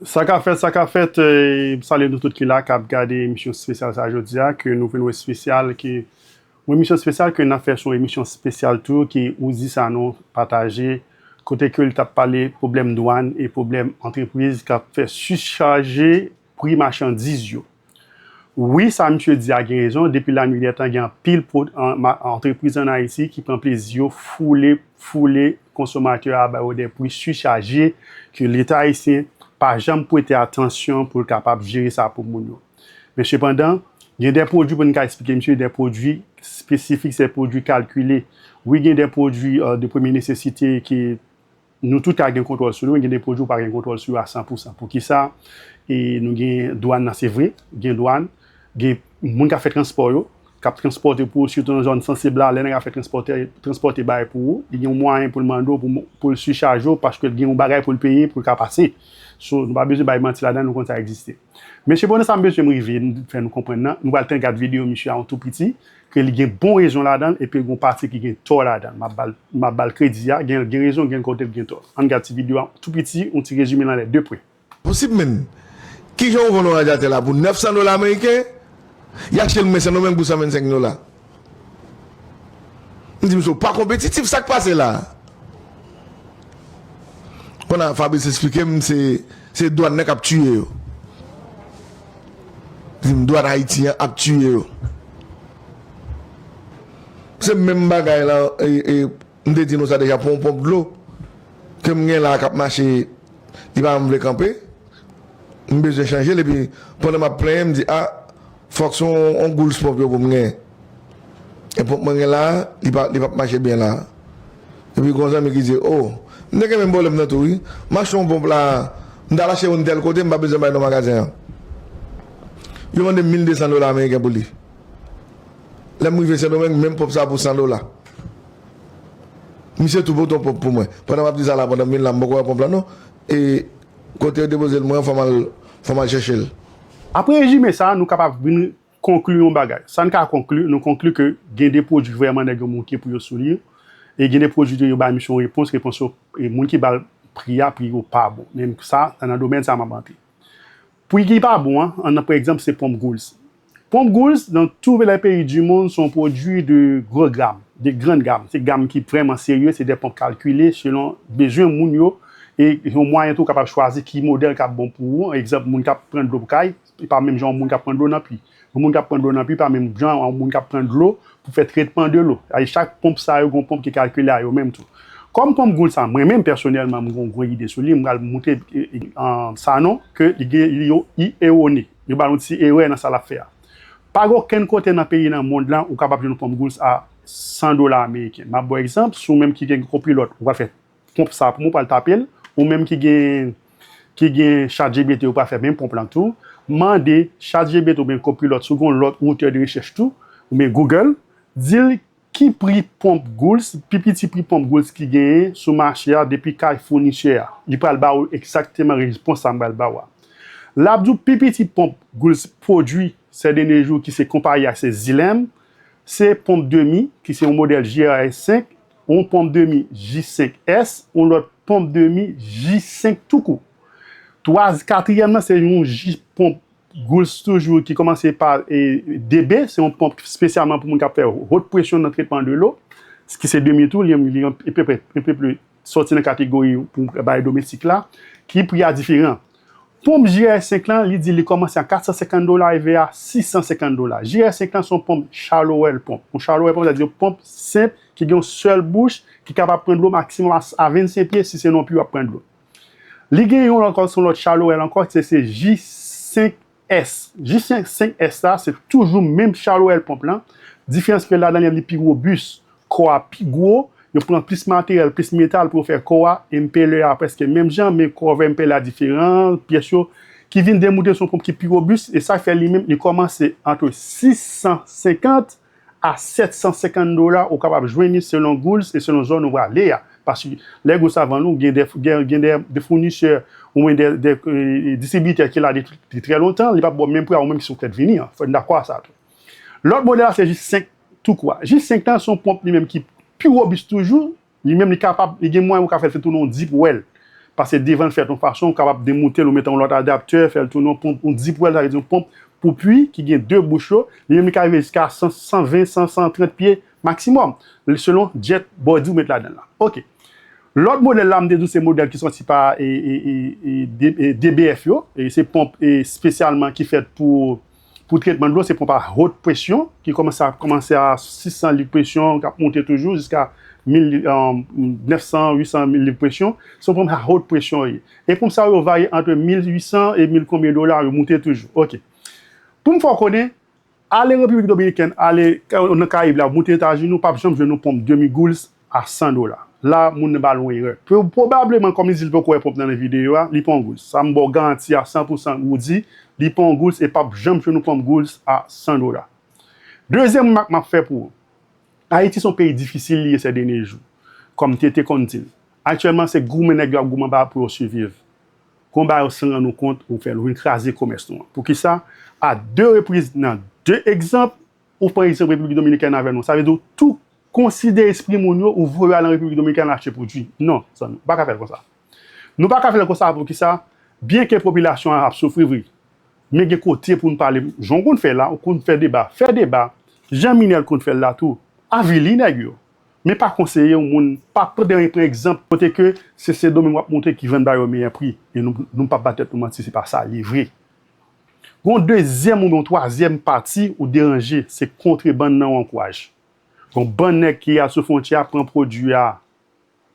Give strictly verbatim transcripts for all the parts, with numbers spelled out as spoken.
Sa k ap fèt, sa k ap fèt, eh, m salye nou tout ki la, k ap gade emisyon espesyal sa jodi a, ke nou vin wè espesyal, ke yon emisyon espesyal ke n ap fè, se yon emisyon espesyal tou, ke Ouzzy Sanon pataje, kote ke li t ap pale pwoblèm dwàn e pwoblèm antrepriz k ap fè sichaje pri machandiz yo. Wi, sa misye di a gen rezon. Depi lannuit dè tan, gen anpil po-, an-, ma-, antrepriz ann Ayiti ki pran plezi yo foule, foule konsomatè a, ba yo de pri sichaje ke Leta ayisyen pa janm prete atansyon pou l kapab jere sa pou moun yo. Men sepandan, gen de pwodui pou n ka eksplike misye, de pwodui espesifik, se pwodui kalkile. Wi, gen de pwodui, euh, de premye nesesite ke nou tout ka gen kontwòl sou yo, men gen de pwodui ou pa gen kontwòl sou yo a san pou san. Poukisa? E nou gen dwàn nan, se vre, gen dwàn, gen moun k ap fè transpò yo, k ap transpòte pou ou, sitou nan zòn sansib la, lè nèg la fè transpòte, transpòte bagay pou ou, li gen yon mwayen pou l mande w, pou, pou l sichaje w, paske l gen yon bagay pou l peye pou l ka pase. So, nou pa bezwen bay manti ladan, nou konn sa egziste. Men sepandan, sa m bezwen m rive fè nou konprann nan, nou pral tann gad videyo misye a yon tou piti, ke li gen bon rezon ladan l, epi l gen yon pati ki gen tò ladan l. M ap ba l, m ap ba l kredi a, gen, gen rezon, gen kote l gen tò. Ann gad ti videyo a tou piti, yon ti rezime l anlè de pwen. Posib, menn. Kijan w vann yon radyatè la pou nèf san dola ameriken, y achte l mwen Sendomeng pou san vennsenk dola? M di misye, w pa konpetitif, sa k pase la? Kounye a, Fabrice esplike m, se, se dwàn nan k ap tiye yo. Li di m, dwàn Ayiti an ap tiye yo. Se menm bagay la, e, e, m te di nou sa deja, pou yon ponp dlo ke m gen la k ap mache, li pa janm vle kanpe. M bezwen chanje l, epi pandan m ap plenyen, m di, a, fòk se yon, yon gouls ponp yo pou m genyen. E ponp mwen gen la a, li pa, li p ap mache byen la a. Epi gen yon zanmi ki di, o, m te gen menm pwoblèm nan tou, wi. M achte yon ponp la, m t al achte youn tèl kote, m pa bezwen bay non magazen an. Yo mande m mil de san dola ameriken pou li. Lè m rive Sendomeng, menm ponp sa pou san dola. Misye tou pote yon ponp pou mwen. Pandan m ap di sa la, pandan m vin la, m poko wè ponp lan non. E kote yo depoze l mwen, fò m al, fò m al chèche l. Apre rezime sa, nou kapab vin konkli yon bagay. Sa n ka konkli, nou konkli ke gen de pwodui vrèman nèg yo mouke pou yo sou li. E gen de pwodui yo bay misye yon repons, repons yo, e moun ki ba l pri a, pri yo pa bon. Men sa, nan domèn sa m ap antre. Pri ki pa bon an, an, pa egzanp, se ponp Goulds. Ponp Goulds, dans tous les pays du monde, se yon pwodui de gwo gam, de grande gamme. Se gam ki vrèman serye, se de ponp kalkile selon bezwen moun yo, e yon mwayen tou w kapab chwazi ki modèl k ap bon pou ou. Egzanp, moun k ap pran dlo pou kay, e pa menm jan yon moun k ap pran dlo nan pli. Yon moun k ap pran dlo nan pli pa menm jan yon moun k ap pran dlo pou fè tretman de lo. Chak ponp sa yo, gen yon ponp ki kalkile a yo menm tou. Kòm ponp Goulds sa, mwen menm pèsonèlman, m gen yon gwo ide sou li, m pral montre, e, e, an, Sanon ke li gen, li, yo, li ewone. Yo ba l yon ti erè nan sa l ap fè a. Pa gen okenn kote nan peyi nan mond lan ou kapab jwenn yon ponp Goulds a san dola ameriken. M ap ba w egzanp, si w menm ki gen Copilot, ou pral fè ponp sa pou mwen, ou pral tape l, ou menm ki gen, ki gen ChatGPT, ou pral fè menm ponp lan tou. Mande ChatGPT oubyen Copilot, si w gen yon lòt motè de rechèch tou, oubyen Google, di l ki pri ponp Goulds, pi piti pri ponp Goulds ki genyen sou mache a depi kay founisè a. Li pral ba ou egzakteman repons sa m pral ba ou a. L ap di w pi piti ponp Goulds pwodui sèdènye jou ki se konpayi a se Xylem, se ponp demi ki se yon modèl G R S senk, yon ponp demi J senk S, yon lòt ponp demi J senk toukou. Twa, katriyèm nan se yon J ponp Goulds toujou ki kòmanse pa, e, D B, se yon ponp espesyalman pou moun k ap fè wot presyon nan tretman de lo, ki se demi tou, li, li, e, pe, pe, pe, pe, sòti nan kategori pou bay domestik la, ki pri a diferan. Ponp G R S senk lan, li di li kòmanse a kat san senkant dola, rive a sis san senkant dola. G R S senk lan se yon ponp shallow well ponp. Yon shallow well ponp, sa di yon ponp senp ki gen yon sèl bouch, ki kapab pran dlo maksimòm a, a vennsenk pye, si se nan yon pi w ap pran dlo. Li gen yon ankò, se yon lòt shallow well ankò, se, se J senk S. J senk S la, se toujou menm shallow well ponp lan. Diferans ke ladan li, li pi wobis, kò a pi gwo, yo pran plis materyèl, plis metal pou yo fè kò a, enpelè a prèske menm jan, men kò enpelè a diferan, pyès yo, ki vin demontre se yon ponp ki pi wobis, e sa fè li menm, li kòmanse ant sis san senkant a sèt san senkant dola, ou kapab jwenn li selon Goulds e selon zòn ou prale a. Paske lè Goulds sa vann ou, gen de, gen, gen de, de founisè, oubyen de, de, e, distribitè ki la depi trè lontan, li p ap ba w menm pri a ou menm ki sou tèt vini an. Fò n dakò a sa tou. Lòt modèl la, se J senk tou kwa. J senk lan, se yon ponp li menm ki pi wobis toujou. Li menm, li kapab, li gen mwayen ou ka fè l fè tounen yon deep well. Paske devan l fèt yon fason, ou kapab demoute l, ou mete yon lòt adaptè, fè l tounen yon ponp, yon deep well, sa vle di yon ponp pou pwi ki gen de bouch yo, li menm li ka rive jiska san, san ven, san, san trant pye maksimòm, selon jet body ou met ladan l la. Ok. Lòt modèl la, m te di w se modèl ki sòti pa e, e, e, e, D- e, D B F yo, e se ponp e, espesyalman ki fèt pou, pou tretman dlo, se ponp a haute pression, ki kòmanse a, kòmanse a sis san liv presyon, k ap monte toujou jiska mil, um, nèf san, uit san mil liv presyon. Se yon ponp a haute pression yo ye. E ponp sa yo varye ant mil uit san e mil konbyen dola, yo monte toujou. Ok. Pou m fè w konnen, ale Repiblik Dominikèn, ale nan Karayib la, moute Etazini, ou p ap janm jwenn yon ponp demi gouls a san dola. La, moun nan ba l yon erè. Pwo- Pwobableman, kòm li di l poko wè ponp nan nan videyo a, li pa yon gouls. Sa m ba w garanti a san pou san, Roody, li pa yon gouls e p ap janm jwenn yon ponp gouls a san dola. Dezyèm remak m ap fè pou ou. Ayiti se yon peyi difisil li ye sè dènye jou. Kòm T T konn di l. Aktyèlman, se goumen nèg yo ap goumen anba pou yo siviv. Konba yo san rann ou kont, ou fè l, ou vin kraze komès nou an. Poukisa? A de repriz, nan de egzanp, ou pran egzanp Repiblik Dominikèn avè nou. Sa vle di ou tou konsidere espri moun yo, ou voye al nan Repiblik Dominikèn al achte pwodui. Non, zanmi, ou pa ka fè l konsa. Nou pa ka fè l konsa poukisa? Byenke popilasyon an ap soufri vre, men gen kote pou n pale. Jan w konn fè la, ou konn fè deba. Fè deba. Jan Minèl konn fè l la tou. Avili nèg yo. Men pa konseye yon moun, pa pran egzanp kote ke se Sendomeng w ap montre ki vann ba yo meyè pri. E nou, nou p ap ba tèt nou manti, se pa sa li ye vre. Gon dezyèm oubyen yon twazyèm pati ou deranje, se kontrebann nan ou ankouraje. Gon bann nèg ki al sou fwontyè a, pran pwodui a,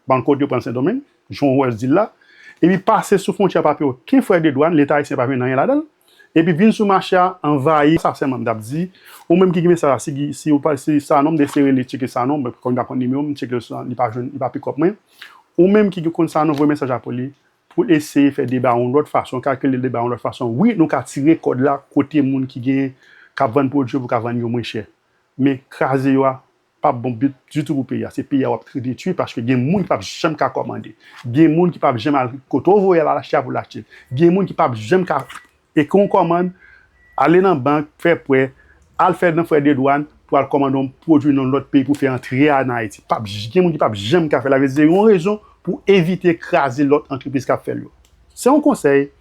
ban kote yo pran Sendomeng, jan w wè l di l la, epi pase sou fwontyè a pa peye okenn frè de dwàn, Leta ayisyen pa jwenn anyen ladan l, epi vin sou mache a, anvayi. Sa sèlman m t ap di, ou menm ki gen mesaj la, si, si ou pa, si Sanon, m te eseye rele tcheke Sanon, men kòm m pa konn nimewo m, m tcheke l, li pa jwenn, li pa pikòp mwen. Ou menm ki konn Sanon, voye mesaj la pou li, pou l eseye fè deba yon lòt fason, kalkile deba yon lòt fason. Wi, nou ka tire kòd la kote moun ki gen, k ap vann pwodui yo pou ka vann yo mwen chè. Men kraze yo a p ap bon bit ditou pou peyi a. Se peyi a w ap detwi paske gen moun ki p ap janm ka kòmande. Gen moun ki p ap janm al kote w voye al achte a pou l achte l. Gen moun ki p ap janm ka, e ke w kòmann, ale nan bank, fè prè, al fè nan frè de dwàn pou al kòmande yon pwodui nan lòt peyi pou fè antre a nan Ayiti. P ap j- gen moun ki p ap janm ka fè l. Sa vle di se yon rezon pou evite kraze lòt antrepriz k ap fè l yo. Se yon konsèy,